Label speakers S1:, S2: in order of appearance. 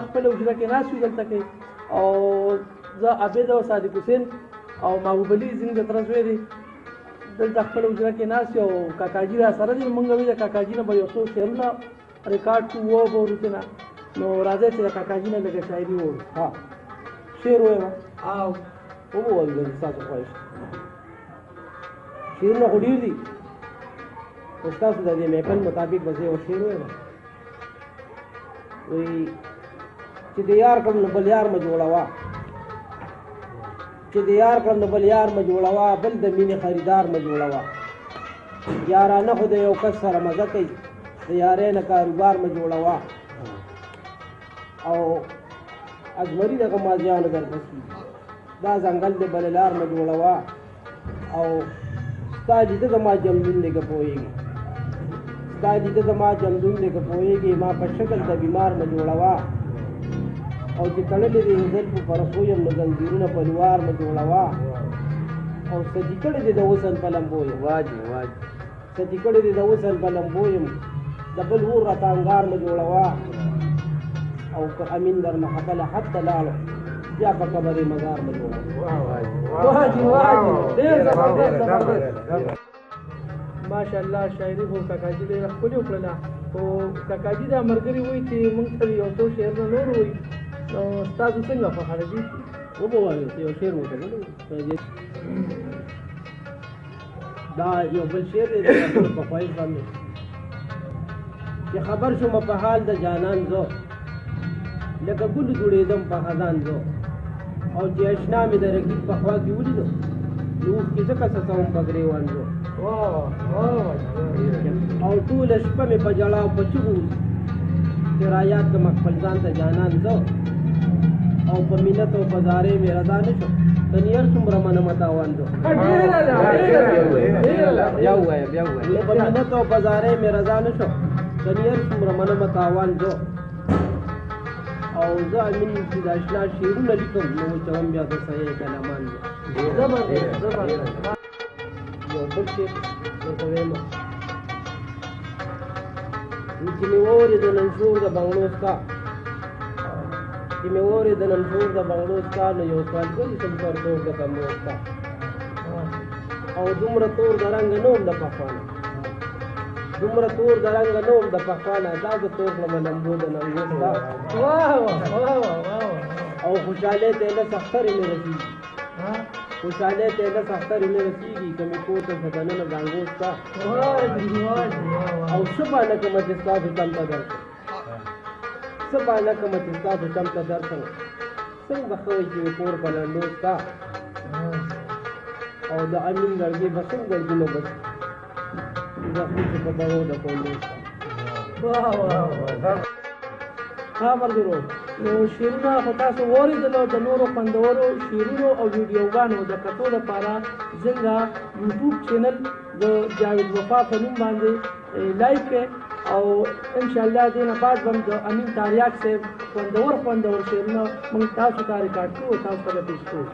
S1: خپل حجره کې ناست یو دلته کې، او زه عابد او صادق حسین او محبوب علي زموږ د تره زوی دی، دلته خپل حجره کې ناست یو، کاکاجي را سره دی. مونږ وی د کاکاجي نه به یو څو شعرونه ریکارډ کړو، و به ورو نه. نو راځئ چې د کاکاجي نه لږه شاعري وورو.
S2: ها، شعر وایم او ووایو، ستاسو خواهش. شعرونه خو ډېر دي، خو ستاسو د دې محفل مطابق به زه یو شعر وایم. وایي چې د یار کړم نو بل یار مه جوړوه، چې د یار کړم نو بل یار مه جوړوه، بل د مینې خریدار مه جوړوه. یارانه خو د یو کس سره مزه کوي، د یارۍ نه کاروبار مه جوړوه. او ازمري دغه مازیانو درپسې دا ځنګل دی، بله لار مه جوړوه. او ستا لیده زما جمدون دی که پوهېږې، ستا لیده زما جمدون دی که پوهېږې، ما په شکل د بیمار مه جوړوه. او چې تړلې دې زلفو پر رسو یم، نو زنځیرونه په لوار مه جوړوه. او ستي کړې دې د وصل په لمبو یم،
S3: واجی واجی،
S2: ستي کړې دې د وصل په لمبو یم، د بل ور راته انګار مه جوړوه. او که امین درنه خپله حد ته لاړو، بیا په قبر یې مزار مه جوړوه.
S1: واه جی واه جی، ډېر زبردست زبردست، ماشاءالله. شاعري خو کاکاجي ډېره ښکلې وکړله، خو کاکاجي دا ملګري وایي چې موږ ته یو څو شعرونه نور وایي، نو ستاسو څنګه خوښه ده جي؟
S2: وبه وایو، یو شعر ورته. دا یو بل شعر دی د په خواهش باندې. چې خبر شوم په حال د جانان زه، لکه ګل جوړېدم په خزان زه. او چې اشنا مې د رقیب په خوا کې ولیدو، نو اوښکې ځکه څڅوم په ګرېوان زه. او ټوله شپه مې په ژړا او په چیغو چې را یاد کړم خپل ځان ته جانان زه. او په مینت او په زارۍ مې رضا نه شو، کني هر څومره منمه تاوان زه.
S3: بیا ووایه، بیا ووایه.
S2: په مینت او په زارۍ مې رضا نه شو، کني هر څومره منمه تاوان زه. او زه امین چې د اشنا شعرونه لیکم، نو وچوم بیا د صحیح کلمان زه.
S1: زبردست زبردست.
S2: یو بل شعر درته وایم چې مې واورېد نن شور د بنګړو ستا، چې مې واورېد نن شور د بنګړو ستا، نو یو سوالګر شم سر تور د کمرو ستا. او دومره تور د رنګ نه وم د پخوا نه، دومره تور د رنګ نه وم د پخوا نه، دا زه تور کړم لمبو د ننګو ستا.
S1: واه واه واه واه.
S2: او خوشحالۍ ته لس اخترې نه رسېږي، خوشحالۍ ته لس اخترې نه رسېږي، که مې کور ته څه دننه زانګو ستا.
S1: واه جي واه جي واه واه.
S2: او څه بانه کومه چې ستاسو چم ته درشم، څه بانه کومه چې ستاسو چم ته درشم، څنګه به ښه وي چې مې کور په لنډو ستا. او د امین لرګي به څنګه ګرځونه بس زخمي چې په بړو د کونډو ستا.
S1: واه واه واه. ها ملګرو، نو شعرونه خو تاسو واورېدل. د نورو خوندورو شعرونو او ویډیوګانو د کتو لپاره څنګه یوټیوب چینل د جاوید وفا په نوم باندې لایک کړئ، او ان شاء الله دې نه بعد به د امین تاریاک صاحب خوندور خوندور شعرونه موږ تاسو ته ریکارډ کوو، تاسو ته به پیش کوو.